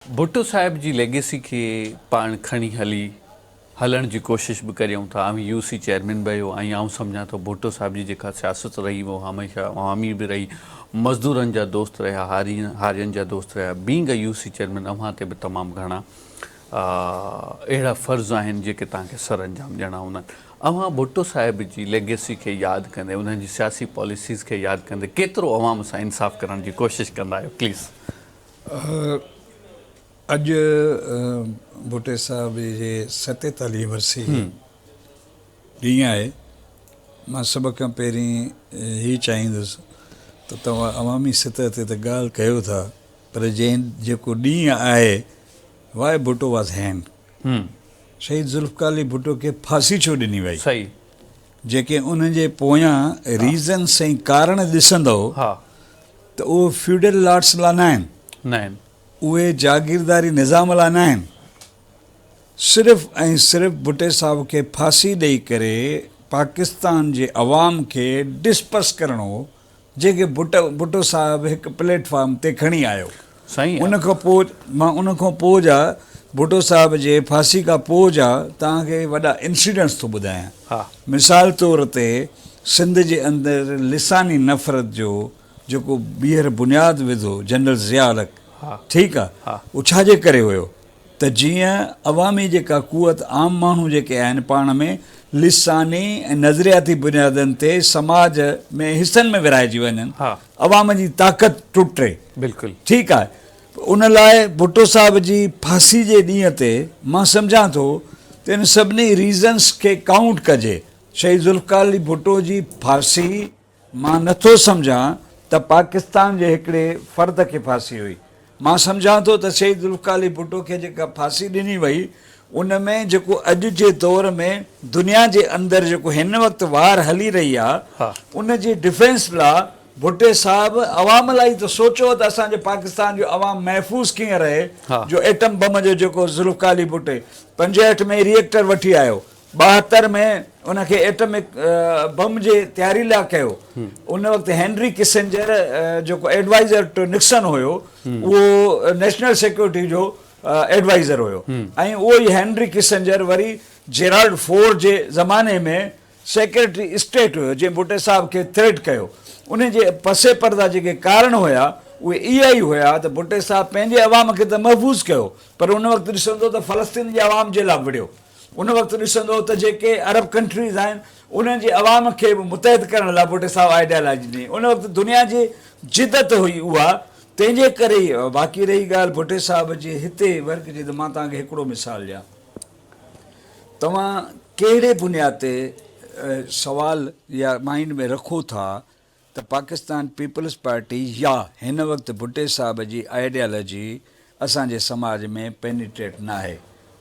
ڀٽو صاحب جي ليگيسي کي پاڻ کڻي هلي هلڻ جي ڪوشش به ڪريون ٿا. اوهين يو سي چيئرمين به آهيو ۽ آئون سمجهان ٿو ڀٽو صاحب جي جيڪا سياست رهي اهو هميشه عوامي به رهي، مزدورن جا دوست رهيا، هارين جا دوست رهيا. بينگ ا يو سي چيئرمين اوهان تي به تمام گهڻا اهڙا فرض آهن جيڪي توهان کي سر انجام ڏيڻا هوندا آهن. اوهان ڀٽو صاحب جي ليگيسي کي ياد ڪندي انهن جي سياسي پاليسيز کي ياد ڪندي ڪيترو عوام سان انصاف ڪرڻ جي ڪوشش ڪندا آهيو پليز. اڄ ڀٽي صاحب جي ستيتاليهه ورسي ڏينهن آهي. مان سڀ کان پهرين هي چاهيندس ته توهان عوامي سطح تي ته ڳالهه ڪيو ٿا پر جنهن جيڪو ڏينهن آهي واء ڀٽو واز هينگ شهيد ذوالفقار علي ڀٽو کي ڦاسي ڇو ڏني وئي؟ جيڪي ان جي پويان ريزنس ۽ ڪارڻ ڏسندؤ ته اهي فيوڊل لارڊس لاء ناهن، اهي جاگيرداري نظام لاء ناهن، صرف ۽ صرف ڀٽي صاحب کي ڦاسي ڏئي ڪري پاڪستان جي عوام کي ڊسپرس ڪرڻو هو، جنهن کي ڀٽو صاحب هڪ پليٽ فارم تي کڻي آيو. ان کان پوء مان ان کان پوء جا ڀٽو صاحب جي ڦاسي کان پوء جا توهان کي وڏا انسيڊنٽس ٿو ٻڌايان. مثال طور تي سنڌ جي اندر لساني نفرت جو جيڪو ٻيهر بنياد وڌو جنرل ضياء الحق ٺيڪ آ اهو ڇا جي ڪري هيو ته جيئن عوامي جيڪا قوت عام ماڻهو جيڪي آهن پاڻ ۾ لساني ۽ نظرياتي بنيادن تي سماج ۾ حصن ۾ ورهائجي وڃن عوام جي طاقت ٽٽي بلڪل ٺيڪ آهي ان لاء ڀٽو صاحب جي ڦاسي جي ڏينهن تي مان سمجهان ٿو ته ان سڀني ريزنس کي ڪائونٽ ڪجي شهيد ذوالفقار علي ڀٽو جي ڦاسي مان نه ٿو سمجهان ته پاڪستان جي هڪڙي فرد کي ڦاسي هئي. مان سمجهان ٿو ته شهيد ذوالفقار علي ڀٽو کي جيڪا ڦاسي ڏني وئي ان ۾ جيڪو اڄ جي دور ۾ دنيا جي اندر جيڪو هن وقت وار هلي رهي آ ان جي ڊفينس لا ڀٽي صاحب عوام لا ئي ته سوچيو ته اسان جي پاڪستان جو عوام محفوظ ڪيئن رهي جو ايٽم بم جو جيڪو ذوالفقار علي ڀٽي 65 ۾ ري ايڪٽر وٺي آيو 72 ۾ ان کي ايٽمڪ بم جي تياري لاء ڪيو. ان وقت هينري ڪسنجر جيڪو ايڊوائيزر ٽو نڪسن هيو اهو نيشنل سيڪيورٽي جو ايڊوائيزر هيو ۽ اهو ئي هينري ڪسنجر وري جيرالڊ فورڊ جي زماني ۾ سيڪريٽري اسٽيٽ هيو جنهن ڀٽي صاحب کي ٿريٽ ڪيو. ان جي پس پرده جيڪي ڪارڻ هيا اهي اها ئي هيا ته ڀٽي صاحب پنهنجي عوام کي ته محفوظ ڪيو پر ان وقت ڏسندو ته فلسطين جي عوام جي لاء وڙهيو. ان وقت ڏسندو ته جيڪي عرب ڪنٽريز آهن انهن جي عوام کي به متحد ڪرڻ لاء ڀٽي صاحب آئيڊيالاجي ڏني. ان وقت دنيا جي جدت هئي اها تنهن جي ڪري ئي. باقي رهي ڳالهه ڀٽي صاحب جي هتي ورڪ جي ته مان توهان کي هڪڙو مثال ڏيان. توهان ڪهڙي بنياد تي سوال يا مائينڊ ۾ رکو ٿا ته پاڪستان پيپلز پارٽي يا هن وقت ڀٽي صاحب جي آئيڊيالوجي اسان جي سماج ۾ پينيٽريٽ ناهي.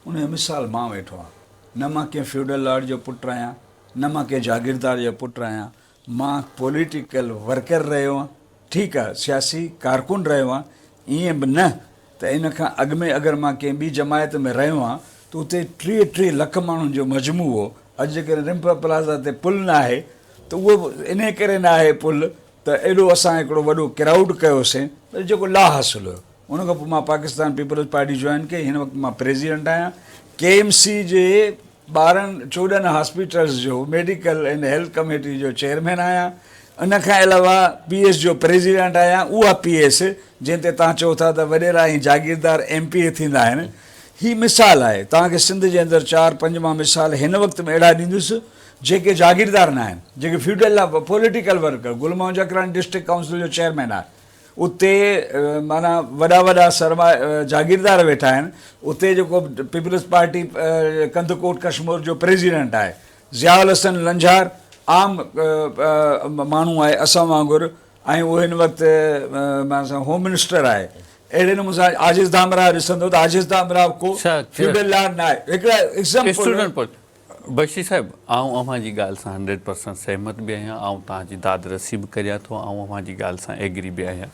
ان جو مثال مان ويٺو آهيان. نه مان ڪنهن فيوڊل لارڊ جو پٽ آهيان، نه مان ڪنهن جاگيردار جو پٽ آهيان. مان پوليٽيڪل ورڪر رهيو آهيان، ٺيڪ آهي سياسي ڪارڪن رهيو آهيان، ائين به نه ته ان کان اڳ ۾ اگر مان ڪنهن ٻي جماعت ۾ رهيو آهيان ته اتي 30 30 لک ماڻهن جو مجموعو اڄ جيڪڏهن رمپا پلازا تي پل ناهي ته اهو به انهي ڪري ناهي پل ته ايڏو اسان هڪڙو وڏو ڪرائوڊ ڪيوسين پر جيڪو لا حاصل هيو. ان کان پوء مان پاڪستان پيپلز پارٽي جوائن ڪئي هن وقت مان پريزيڊنٽ آهيان. ڪي ايم سي جي 12 14 هاسپيٽلز جو ميڊيڪل اينڊ هيلٿ ڪميٽي جو چيئرمين آهيان. ان کان علاوه پي ايس جو پريزيڊنٽ آهيان اها پي ايس جنهن تي توهان چئو ٿا ته وڏيرا ۽ جاگيردار ايم پي اي ٿيندا آهن. هي مثال آهي. توهان کي سنڌ جي اندر چار پنج مان مثال هن وقت ۾ اهڙا ڏيندس جيڪي جاگيردار نه آهن، جيڪي فيوڊل لا political worker, Gul Muhammad Jakhrani district council جو چيئرمين آهي، اتي معنيٰ وڏا وڏا سرمايه جاگيردار ويٺا آهن، اتي جيڪو پيپلز پارٽي ڪنڌڪوٽ ڪشمور جو پريزيڊنٽ آهي، ضياء الحسن لنجهار عام ماڻهو آهي اسان وانگر ۽ اهو هن وقت معنيٰ هوم منسٽر آهي. اهڙي نموني سان عاجز ڌامراهه ڏسندو ته عاجز ڌامراهه ڪو فيوڊل لارڊ نه آهي. هڪڙا ايگزامپل. بشير صاحب آئون اوهان جي ڳالهه سان هنڊريڊ پرسنٽ سهمت به آهيان، آئون توهان جي داد رسي به ڪريان ٿو، آئون اوهان جي ڳالهه سان ايگري به آهيان.